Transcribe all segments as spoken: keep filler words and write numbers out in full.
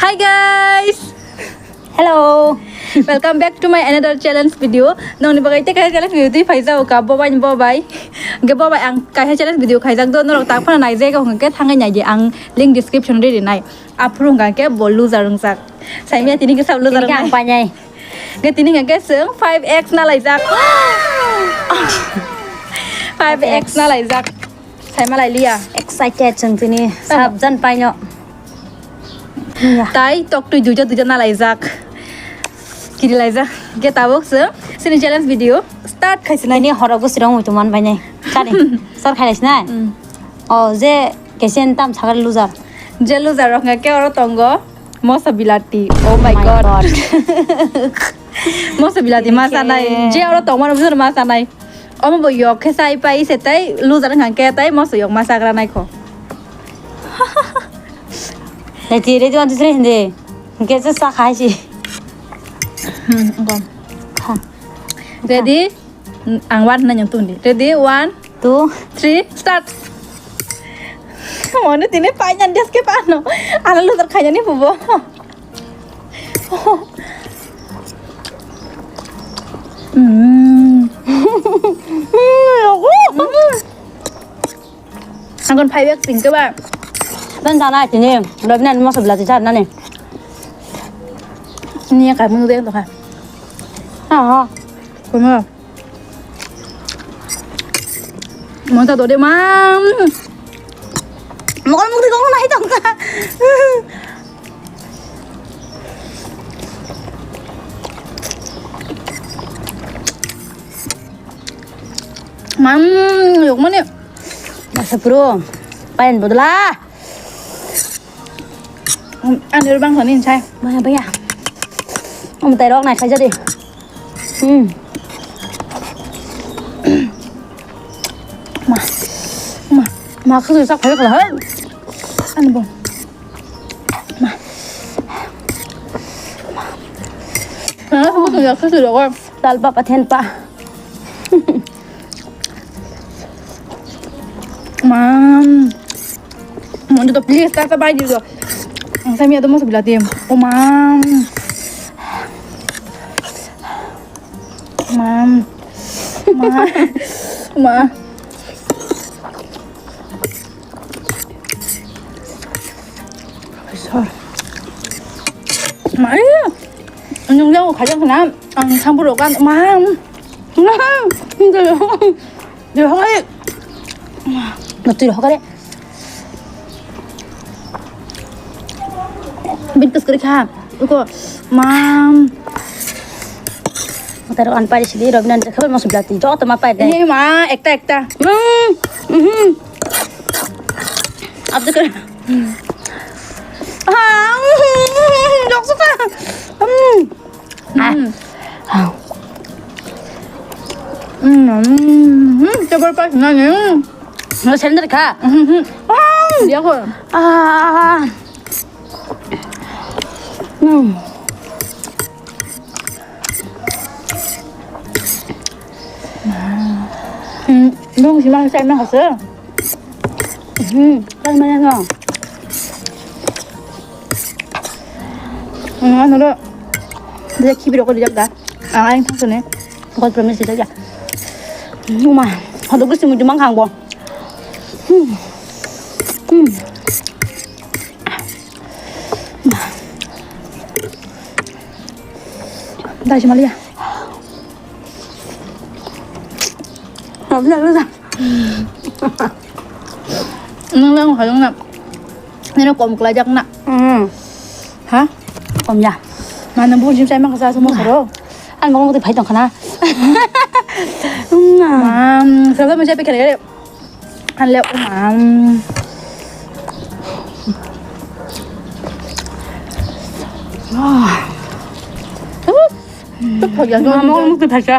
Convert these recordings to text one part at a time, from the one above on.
Hi guys! Hello! Welcome back to my another challenge video. Nongni bagwi tei kaisa challenge video twi phaijao ka bobai ni bobai. Ge bobai ang kaisa challenge video khaijak do norok tak phano naijai ka hwnkhe thangwi naidi ang link description ri rinai. Aphuru hwnkha khe bo loser wngjak. Saimya tini kisa loser Tini khe ang wngnai. Painai. Ge tini hwnkha khe chwng five X na laijak. Five X na laijak. Saima lai liya. Excited chwng tini. Tamo. Sabjan paino. Iya. Tai tok twi duija duija na laijak. Kiri laijak. Ge tabuk chwng chini challenge video start khaisi nai. Ini horo gusirong muitu man painai. Chari. Sar khailai sinai. Mm. O je kesen tam sagar loser. Je loser rok hwnkha khe oro tongo. Moso bilati. Oh my God. Moso bilati ma sanai. Je oro tongmani bisingo ma sanai. Omo bo yok khe sai pai se tei loser wngkha khe tei moso yok ma sagra nai kho. Ready, ready, one, two, three, hindi. Hingke se sa khai si. Hmm, okay. Ha. Ready? Ang one hwnna nang tungdi. Ready? One, two, three, start. Mone tini painani deske pano. Ala loser khainani pubo. Mm. Ang kon five X pink ba. Tan jana tini. Robina moso belati jar nani. Ni ka mung de to kha. Ah. Kono. Monta dode mam. Mokol mukti kong nai tongka. Mam, yok mane. Masa puro. Pain bodla. Ani ro bang sani sai. Baya, baya. Om tai rok nai khaja de. Hmm. Ma. Ma. Ma khaju sak phai khala. Ani bo. Ma. Ma. Ha, khaju sak phai khala. Dal pa pathen pa. Mam. Mo to please ta ta bai di do. Ang sami ado mo sabila tim. O mam. Mam. Ma. Ma. Sor. Mai. Nung jang kajang kena. Ang sampur kan. Mam. Mam. Nunggu. Dia hai. Nanti dah kare. Bintas kari kha. Uko. Mam. Mata ro an pai sidi ro binan khabar mas belati. Joto ma pai dai. Ini ma ekta ekta. Hmm. Mhm. Abdul kar. Ah. Jok suka. Hmm. Ah. Hmm. Hmm. Hmm. Coba pas nanya. Sender kha. Hmm. Ah. Dia ko. Ah. Hmm. Hmm, nung si mang sai mang kasi. Hmm, kan mana no? Hmm, ano lo? Dia kibiro ko dijak da. Ang aing thang sene. Ko promise dijak ya. Hmm, ma. Hodo gusti mu jumang khang bo. Hmm. Hmm. Dai si malia. Abla abla. Nang lang ha lang na. Nang kom kla jak na. Hmm. Ha? Kom ya. Mana bu jim sai mang sa sumo soro. Ang ngong tu phai tong khana. Mam, sa sa mo sai pe khale. Anle umam. Ah. Tuk thok ya. Mama ngolmuk tu thakya.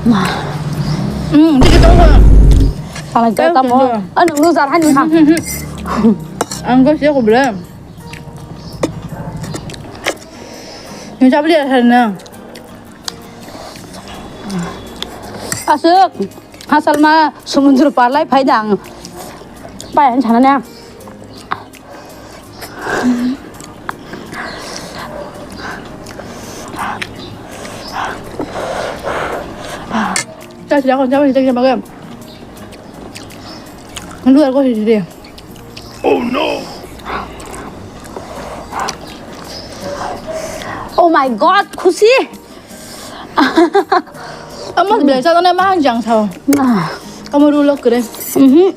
Ma. Hmm, dikit tong ko. Salah jawab kamu. Ano loser hani ha. Ang ko siya ko bela. Nung chabli ya sana. Asuk, asal ma sumundru parlai phai dang. Pai an sana na. Chabli ya kon chabli chabli maga. Nung luar ko sih sih. Oh no! Oh my God, khusi. Amo belai sa na ma jang sao. Nah. Kamu dulu kere. Mhm.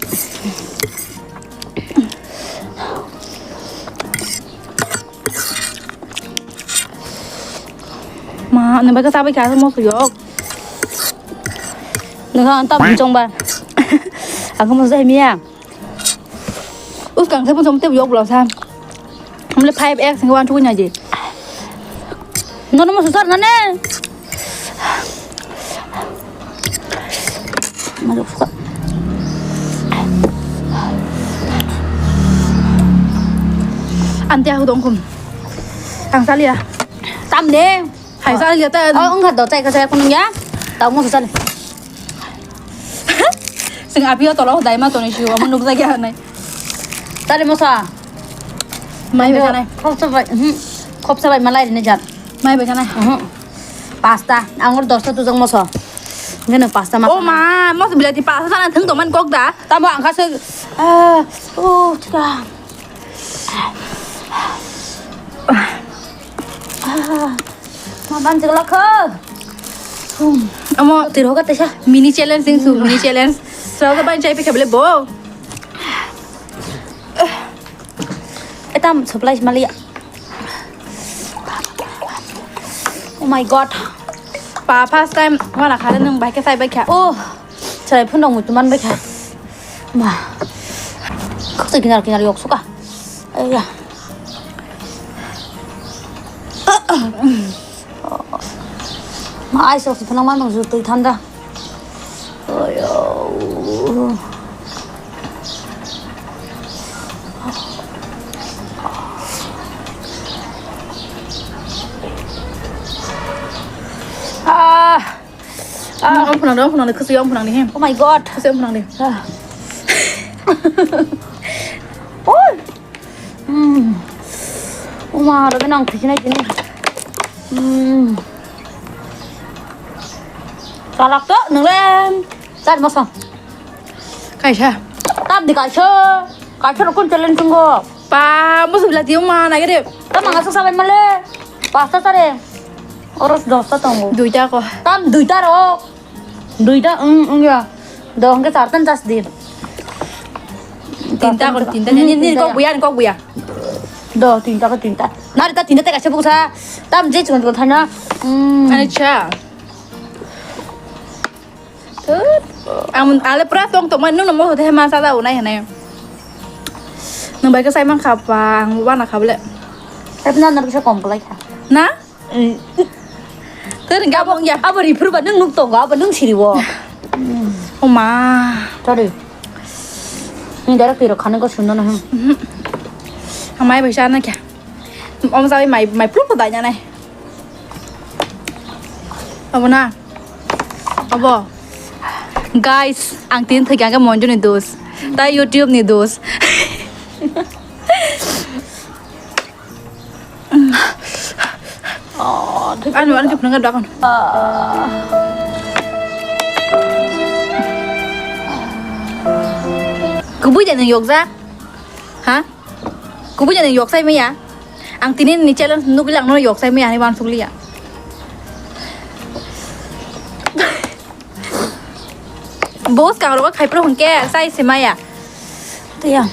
Ma, nang bai ka sabai ka mo yok. Nang ang tam chong ba. Aku mo sai miya. Us kang sa mo som te yok blo sa. Mle five X nge wan chu nya je. No no mo susar na ne. Masuk suka. Ante aku dong kum. Tang salia. Tam ne. Hai salia ta. Oh, enggak do cai ka saya kunung ya. Tau mo susar. Sing apio tolo dai ma toni shu amo nuk jagi hanai. Tari mosa. Mai bai sanai. Khop sabai. Hmm. Khop sabai malai ne jan. Mai bai sanai. Mhm. Pasta, angor dosta tujak moso. Ngene pasta ma. Oh ma, moso bilati pasta sana thung to man kok da. Tamo ang khase. Ah, oh, chika. Ah. Ma ban jigla kha. Amo tiro ka tesa. Mini challenge sing su, mini challenge. Sal ka ban chai pe kable bo. Etam supply malia. Oh my God. Pa first time wana khare nung bai ke sai bai kha. Oh, chai phun dong mutu man bai kha. Ma. Khok sai kinar kinar yok suka. Aiya. Ma ai sok phun man mang jutui thanda. Ayo. Ah. Ah. Om phunang de, om phunang de, khusui om phunang de, hem. Oh my God. Khusui om phunang de. Ah. Oi. Hmm. Uma, ro benang thikina kini. Hmm. Salak to, nang len. Sar masa. Kaisa. Tap di kaisa. Kaisa rokon challenge tunggu. Pa, musu bila tiung ma na gede. Tama ngasuk sabai male. Pasta sare. Oros dosta tongo. Duita ko. Tam duita ro. Duita, mm, mm, ya. Do hongke sartan jas di. Tinta ko, tinta. Ni, ni, ni, kok buya, ni, kok buya. Do, tinta ko, tinta. Nari ta tinta te kaisa buksa. Tam je chikon chikon thana. Hmm. Ani cha. Thut. Ang ale pura tong tong man nung mo hote ma sa da unai hanai. Nung bai ka sai man kha pa, ang wana kha bole. Tapi na nar kisa kom kalai kha. Na? Ter ga bong ya. Abo ripur ba nung nuk tong ga, abo nung siri bo. Oma. Sorry. Ni direct tiro khane ko sundo na hem. Amai bai sa na kya. Om sa mai mai plup dai na nai. Abo na. Abo. Guys, ang tin thagi ang monjo ni dos. Ta YouTube ni dos. Oh, thik. Anu, anu, thik nang dakon. Kubui de nang yokja? Ha? Kubui jani yoksai maya. Ang tini ni challenge nugui lang no yoksai maya ani wansuk liya. Bos kang ro khai pro hwnkhe sai se maya. Tiya.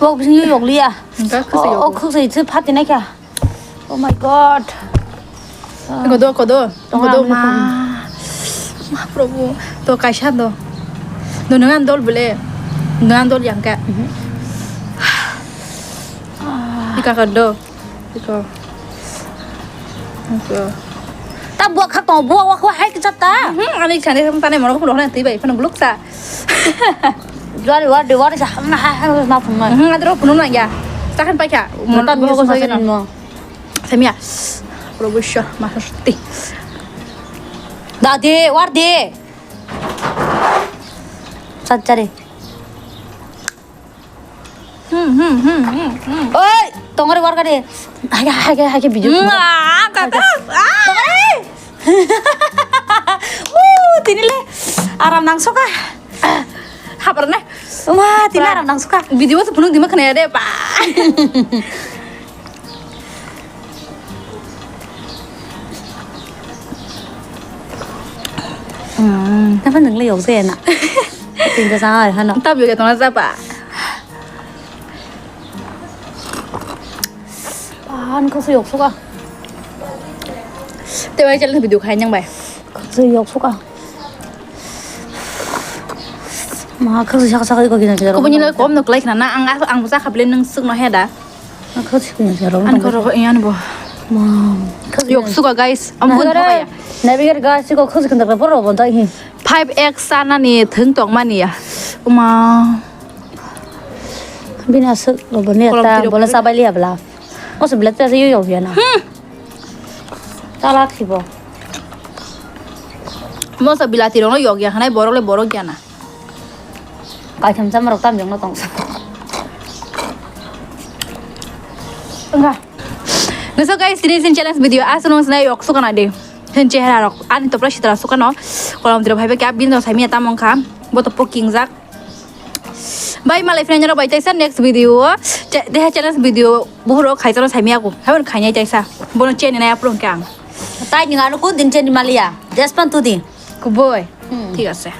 Bok bising yok liya. Hwnkhe khwsai yogo. Oh, khwsai se phati nai kha. Oh my God. Kodo, kodo. Tongo kodo, ang ma. Ma, Prabhu. To kaisa do. Do nang dol bole. Nang dol yang ka. Mhm. Ika ka do. Iko. Iko. Ta buak khak tong, buak wak wak hai kisa ta. Hmm, ani sani sam tane mono ko hona tei bai phano buluk sa. Jual war de war sa ham na ha ha ma phun ma. Hmm, adro phun na ya. Tahan pai kha. Mon ta mi buak sa wak sa no. Samia. Probusha mahasti. Da de, war de. Sat chare. Hmm, hmm, hmm, hmm, hmm. Oi, tongore war ka de. Hage, hage, hage video. Hmm, ah, kata. Ah. Tongore. Uh, tini le aram nang soka. Habar ne. Wah, tini aram nang soka. Video tu punung dima kena ya de, pa. Hmm. Napa nang le yok se na? Tinta sa ai hano. Tapi udah tengah siapa? Pan kau sih yok suka. Tewa challenge video khai nyang bai. Kau sih yok suka. Ma kau sih saka saka kau gina gina. Kau punya lagi kom nuk like na na ang ang bisa kabelin neng suk no heda. Ang kau sih punya sih. An kau rokok iyan bo. Ma. Yok suka guys. Ampun thokaya. Nabi gar guys kau kau sih kendak por robon tai hi. Five X sana ni thung tong mani ya. Uma. Bini aswk rwbani ta bola chabai liya bwla. Moso bilati ta yok ya na. Hmm. Chalak si bo. Moso bilati rokno yok ya hanai borok le borok ya na. Kaitham chama rok tam jong no tong sa. Enggak. Ngeso guys, tini sin challenge video aswk nung sinai yok sukana de. Hin chehra rok ani topra sitra sukano. Kolom tira phaibe kya bin rok saimia tamong kha. Bo to poking jak. Bye, malai friend rok bai taisa next video. Deha challenge video buhur rok khaitano saimia ko. Habon khainai taisa. Bono cheni nai apron kang. Tai ni anu kun din cheni malia. Despan tu din. Kuboi. Hmm. Thik ase.